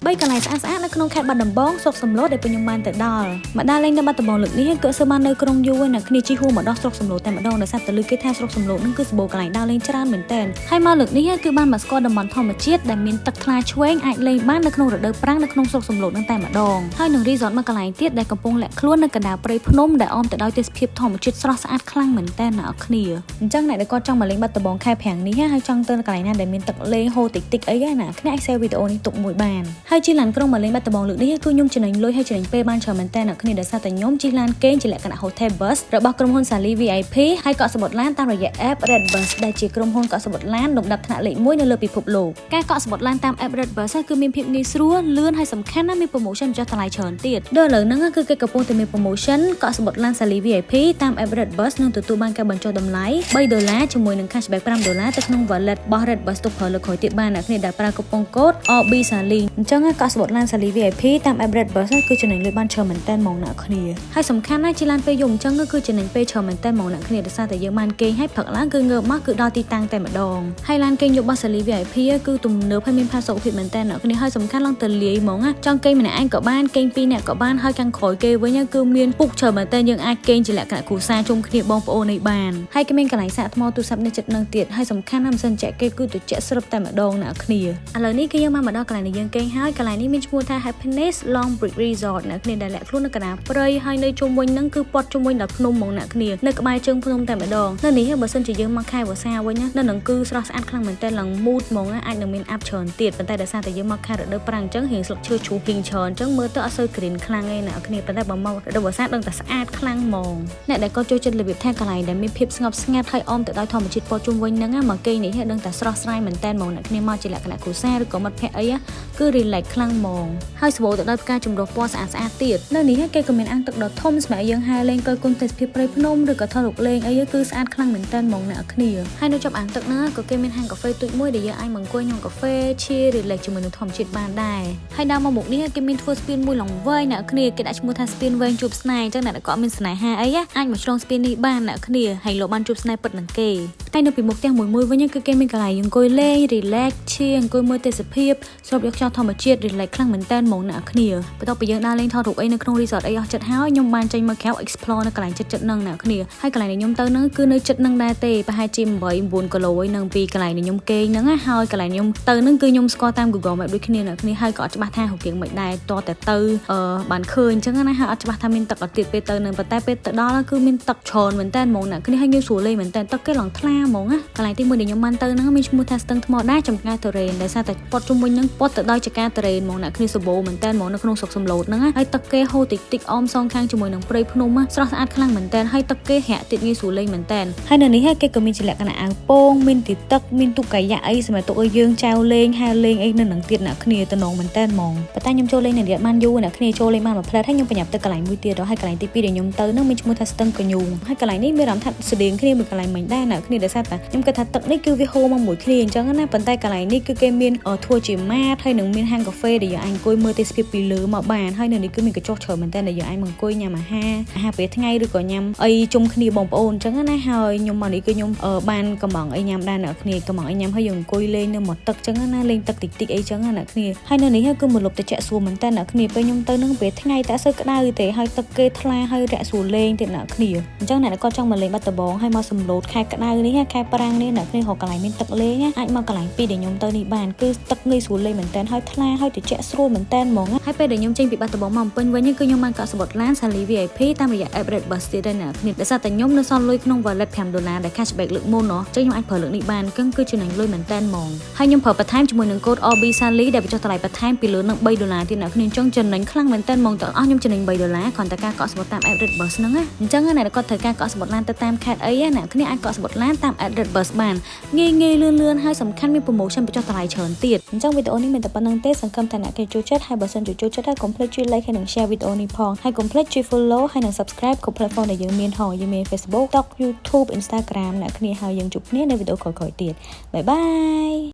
3កន្លែងស្អាតស្អាតនៅក្នុងខេត្តបាត់ដំបងស្រុកសំឡូតដែលពួកខ្ញុំបានទៅដល់មកដើរលេងនៅបាត់ដំបងលើកនេះគឺសើបាននៅក្រុងយូរហើយអ្នកគ្នាជិះហួរមកដល់ស្រុកសំឡូតតែម្ដងដោយសារតែលឺគេថាស្រុកសំឡូតនឹងគឺសម្បូរកន្លែងដើរលេងច្រើនមែនទែនហើយមកលើកនេះគឺបានមកស្គាល់តំបន់ធម្មជាតិដែលមានទឹកថ្លាឆ្វេងអាចលេងបាននៅក្នុងរដូវប្រាំងនៅក្នុងស្រុកសំឡូតនឹងតែម្ដងហើយនឹងរីសតមួយកន្លែងទៀតដែលកំពុងលាក់ខ្លួននៅកណ្ដាលព្រៃភ្នំដែលអមទៅដោយទេសភាពធម្មជាតិស្រស់ស្អាតខ្លាំងមែនទែនអ្នកគ្នាអញ្ចឹងអ្នកដែលគាត់ចង់មកលេងបាត់ដំបងខែប្រាំងនេះហើយចង់ទៅកន្លែងណាដែលមានទឹកលេងហូរតិចតិចអីណាគ្នាអាច save វីដេអូនេះទុកមួយបានហើយជិះឡានក្រុងមកលេងបាត់ដំបងលើកនេះគឺខ្ញុំចំណេញលុយហើយចំណេញពេលបានច្រើនមែនទែនអ្នកគ្នាដោយសារតែខ្ញុំជិះឡានគេងជាលក្ខណៈ hotel bus របស់ក្រុមហ៊ុន Sally VIP ហើយកក់សំបុត្រឡានតាមរយៈ app Red Bus ដែលជាក្រុមហ៊ុនកក់សំបុត្រឡានលំដាប់ថ្នាក់លេខ1នៅលើពិភពលោកការកក់សំបុត្រឡានតាម app Red Bus គឺមានភាពងាយស្រួលលឿនហើយសំខាន់ណាស់មាន promotion ចុះតម្លៃច្រើនទៀតដល់ឥឡូវហ្នឹងគឺគេកំពុងតែមាន promotion កក់សំបុត្រឡាន Sally VIP តាម app Red Bus នឹងទទួលបានការបញ្ចុះតម្លៃ3ដុល្លារជាមួយនឹង cashback 5ដុល្លារទៅក្នុង wallet របស់ Red Bus ទុកប្រើលើក្រោយទៀតបានអ្នកគ្នាដែលប្រើកូប៉ុងកូដ RB Sally អញ្ចឹងកក់សំបុត្រឡាន Sally VIP តាម app Red Bus គឺចំណេញលុយបានច្រើនមែនតើហ្មងអ្នកគ្នាហើយសំខាន់ណាស់ជិះឡានពេលយប់អញ្ចឹងគឺចំណេញពេលច្រើនមែនតើហ្មងអ្នកគ្នាដោយសារតែយើងបានគេងហើយព្រឹកឡើងគឺងើបមកគឺដល់ទីតាំងតែម្ដងហើយឡានគេងយប់របស់ Sally VIP គឺទំនើបហើយមានផាសុកភាពមែនតើអ្នកគ្នាហើយសំខាន់ឡើងទៅលាយហ្មងណាចង់គេងម្នាក់ឯងក៏បានគេងពីរនាក់ក៏បានហើយខាងក្រោយគេវិញគឺមានពុកច្រើនមែនតើយើងអាចគេងជាលក្ខណៈគ្រួសារជុំគ្នាបងប្អូននេះបានហើយគេមានកន្លែងសាកថ្មទូរស័ព្ទនៅចិត្តនឹងទៀតហើយសំខាន់ណាស់ម៉ាស៊ីនចាក់គេគឺត្រជាក់ស្រិបតែម្ដងអ្នកគ្នាឥឡូវនេះគឺយើងបានមកដល់កន្លែងដែលយើងគេងហើយកន្លែងនេះមានឈ្មោះថា Happiness Long Bridge Resort អ្នកគ្នាដែលលាក់ខ្លួននៅកណ្ដាលព្រៃហើយនៅជុំវិញហ្នឹងគឺព័ទ្ធជុំវិញដល់ភ្នំហ្មងអ្នកគ្នានៅក្បែរជើងភ្នំតែម្ដងនៅនេះបើសិនជាយើងមកខែវស្សាវិញនៅនឹងគឺស្រស់ស្អាតខ្លាំងមែនទែនឡើងមូតហ្មងអាចនឹងមានអាប់ច្រើនទៀតប៉ុន្តែដោយសារតែយើងមកខែរដូវប្រាំងអញ្ចឹងរៀងស្លឹកឈើជ្រុះរៀងច្រើនអញ្ចឹងមើលទៅអត់សូវ green ខ្លាំងទេអ្នកគ្នាប៉ុន្តែបើមករដូវវស្សាដឹងតែស្អាតខ្លាំងហ្មងអ្នកដែលគាត់ចូលចិត្តរបៀបថាកន្លែងដែលមានភាពស្ងប់ស្ងាត់ហើយអមទៅដោយធម្មជាតិព័ទ្ធជុំវិញហ្នឹងមកគេងនេះដឹងតែស្រស់ស្រាយមែនតើហ្មងអ្នកគ្នាមកជាលក្ខណៈគ្រួសារឬក៏មិត្តភក្តិអីគឺ relax ខ្លាំងហ្មងហើយសម្បូរទៅដោយផ្កាចម្រុះពណ៌ស្អាតស្អាតទៀតនៅនេះគេក៏មានអាងទឹកដ៏ធំសម្រាប់យើងហែលលេងកយគុណទេសភាពព្រៃភ្នំឬក៏ថតរូបលេងអីគឺស្អាតខ្លាំងមែនតើហ្មងអ្នកគ្នាហើយនៅចប់អាងទឹកហ្នឹងក៏គេមានហាងកាហ្វេទូចមួយដែលយើងអាចមកអង្គុយញ៉ាំកាហ្វេchill relax ជាមួយនឹងធម្មជាតិបានដែរហើយដើរមកមុខនេះគេមានធ្វើស្ពានមួយឡងវែងអ្នកគ្នាគេដាក់ឈ្មោះថាស្ពានវែងជួបស្នេហ៍អញ្ចឹងអ្នកដែលគាត់មានស្នេហាអីអាចមកឆ្លងស្ពាននេះបានអ្នកគ្នាហើយលោកបានជួបស្នេហ៍ពិតនឹងគេហើយនៅពីមុខផ្ទះមួយមួយវិញគឺគេមានកន្លែងអង្គុយលេង relax chill អង្គុយមើលទេសភាពស្រូបយកខ្យល់ធម្មជាតិ relax ខ្លាំងមែនតើហ្មងអ្នកគ្នាបន្ទាប់ពីយើងដើរលេងថតរូបអីនៅក្នុង resort អីអស់ចិត្តហើយខ្ញុំបានចេញមកក្រៅ explore នៅកន្លែងចិត្តចិត្តហ្នឹងអ្នកគ្នាហើយកន្លែងដែលខ្ញុំទៅហ្នឹងគឺនៅចិត្តហ្នឹងដែរទេប្រហែលជា8 9គីឡូឯនឹងពីកន្លែងដែលខ្ញុំគេងហ្នឹងណាហើយកន្លែងខ្ញុំទៅហ្នឹងគឺខ្ញុំស្គាល់តាម Google Map ដូចគ្នាអ្នកគ្នាហើយក៏អត់ច្បាស់ថារូបរាងមិនដែរតតែទៅអឺបានឃើញអញ្ចឹងណាហើយអត់ច្បាស់ថាមានទឹកអត់ទៀតពេលទៅហ្នឹងប៉ុន្តែពេលទៅដល់គឺមានទឹកច្រើនមែនតើហ្មងអ្នកគ្នាហើយងាយស្រួលលេងមែនតើទឹកគេឡើងថ្លាហ្មងណាកន្លែងទីមួយដែលខ្ញុំបានទៅហ្នឹងមានឈ្មោះថាស្ទឹងថ្មដែរចំការទុរេនដោយសារតែព័ទ្ធជុំវិញហ្នឹងព័ទ្ធទៅដោយចការទុរេនហ្មងអ្នកគ្នាសម្បូរមែនតើហ្មងនៅក្នុងស្រុកសំឡូតហ្នឹងហើយទឹកគេហូរតិចតិចអមសងខាងជាមួយនឹងព្រៃភ្នំស្រស់ស្អាតខ្លាំងមែនតើហើយទឹកគេរាក់ទៀតងាយស្រួលលេងមែនតើហើយនៅនេះគេក៏មានជាលក្ខណៈអាវពងមានទីទឹកមានទូកកាយ៉ាក់អីសម្រាប់ទុកឲ្យយើងចែវលេងហែលលេងអីនៅនឹងទៀតអ្នកគ្នាតំណងមែនតើហ្មងប៉ុន្តែខ្ញុំចូលលេងនៅនេះបានយូរអ្នកគ្នាចូលលេងបានមួយផ្លែតហើយខ្ញុំប្រញាប់ទៅកន្លែងមួយទៀតដល់ហើយកន្លែងទី2ដែលខ្ញុំទៅនឹងមានឈ្មោះថាស្ទឹងកញូងហើយកន្លែងនេះមានអារម្មណ៍ថាស្តៀងគ្នាមួយកន្លែងមិញដែរអ្នកគ្នាដោយសារតែខ្ញុំគិតថាទឹកនេះគឺវាហូរមកមួយគ្នាអញ្ចឹងណាប៉ុន្តែកន្លែងនេះគឺគេមានធ្វើជាម៉ាតហើយនឹងមានហាងកាហ្វេដែលយើងអាចអង្គុយមើលទេសភាពពីលើមកបានហើយនៅនេះគឺមានកញ្ចុះច្រើនមែនតើដែលយើងអាចមកអង្គុយញ៉ាំអាហារអាហារពេលថ្ងៃឬក៏ញ៉ាំអីជុំគ្នាបងប្អូនអញ្ចឹងណាហើយខ្ញុំមកនេះគឺខ្ញុំបានកំងអីញ៉ាំដែរអ្នកគ្នាកំងអីញ៉ាំហើយយើងអង្គុយលេងនៅមាត់ទឹកអញ្ចឹងណាលេងទឹកតិចតិចអីចឹងណាអ្នកគ្នាហើយនៅនេះគឺមកលុបតិចស្រួលមែនតើអ្នកគ្នាពេលខ្ញុំទៅនឹងពេលថ្ងៃតែអត់សូវក្តៅទេហើយទឹកគេថ្លាហើយរាក់ស្រួលលេងទៀតអ្នកគ្នាអញ្ចឹងអ្នកគាត់ចង់មកលេងបាត់ដំបងហើយមកសំឡូតខែក្តៅនេះខែប្រាំងនេះអ្នកគ្នារកកន្លែងមានទឹកលេងអាចមកកន្លែងពីរដែលខ្ញុំទៅនេះបានគឺទឹកងាយស្រួលលេងមែនតើហើយថ្លាហើយត្រជាក់ស្រួលមែនតើហ្មងហើយពេលដែលខ្ញុំចេញពីបាត់ដំបងមកពេញវិញគឺខ្ញុំបានកក់សំបុត្រឡាន Sally VIP តាមរយៈ app Red Bus ទៀតដែរអ្នកគ្នាដោយសារតែខ្ញុំនៅសល់លុយក្នុង wallet 5ដុល្លារដែល cashback លើកមុនណោះចឹងខ្ញុំអាចប្រើលើកនេះបានគឺគឺចំណេញលុយមែនតើហ្មងហើយខ្ញុំប្រើបន្ថែមជាមួយនឹងកូដ RB Sally ដែលបញ្ចុះតម្លៃបន្ថែមពីលើនឹង3ដុល្លារទៀតអ្នកគ្នាអញ្ចឹងចំណេញខ្លាំងមែនតើហ្មងទាំងអស់ខ្ញុំចំណេញ3ដុល្លារគ្រាន់តែការកក់សំបុត្រតាម app Red Bus ហ្នឹងណាអញ្ចឹងអ្នកគាត់ត្រូវការកក់សំបុត្រឡានទៅតាមខេត្តអីអ្នកគ្នាអាចកក់សំបុត្រឡានតាម app Red Bus បានងាយងាយលឿនលឿនហើយសំខាន់មាន promotion បញ្ចុះតម្លៃច្រើនទៀតអញ្ចឹងវីដេអូនេះមានតែប៉ុណ្្នឹងទេសង្ឃឹមថាអ្នកគេចូលចិត្តហើយបើសិនជាចូលចិត្តហើយកុំភ្លេចជួយ like ហើយនិង share វីដេអូនេះផងហើយកុំភ្លេចជួយ follow ហើយនិង subscribe គ្រប់ platform ដែលយើងមានហងយើងមាន Facebook, TikTok, YouTube, Instagram អ្នកគ្នាហើយយើងជួបគ្នានៅវីដេអូក្រោយៗទៀត bye bye.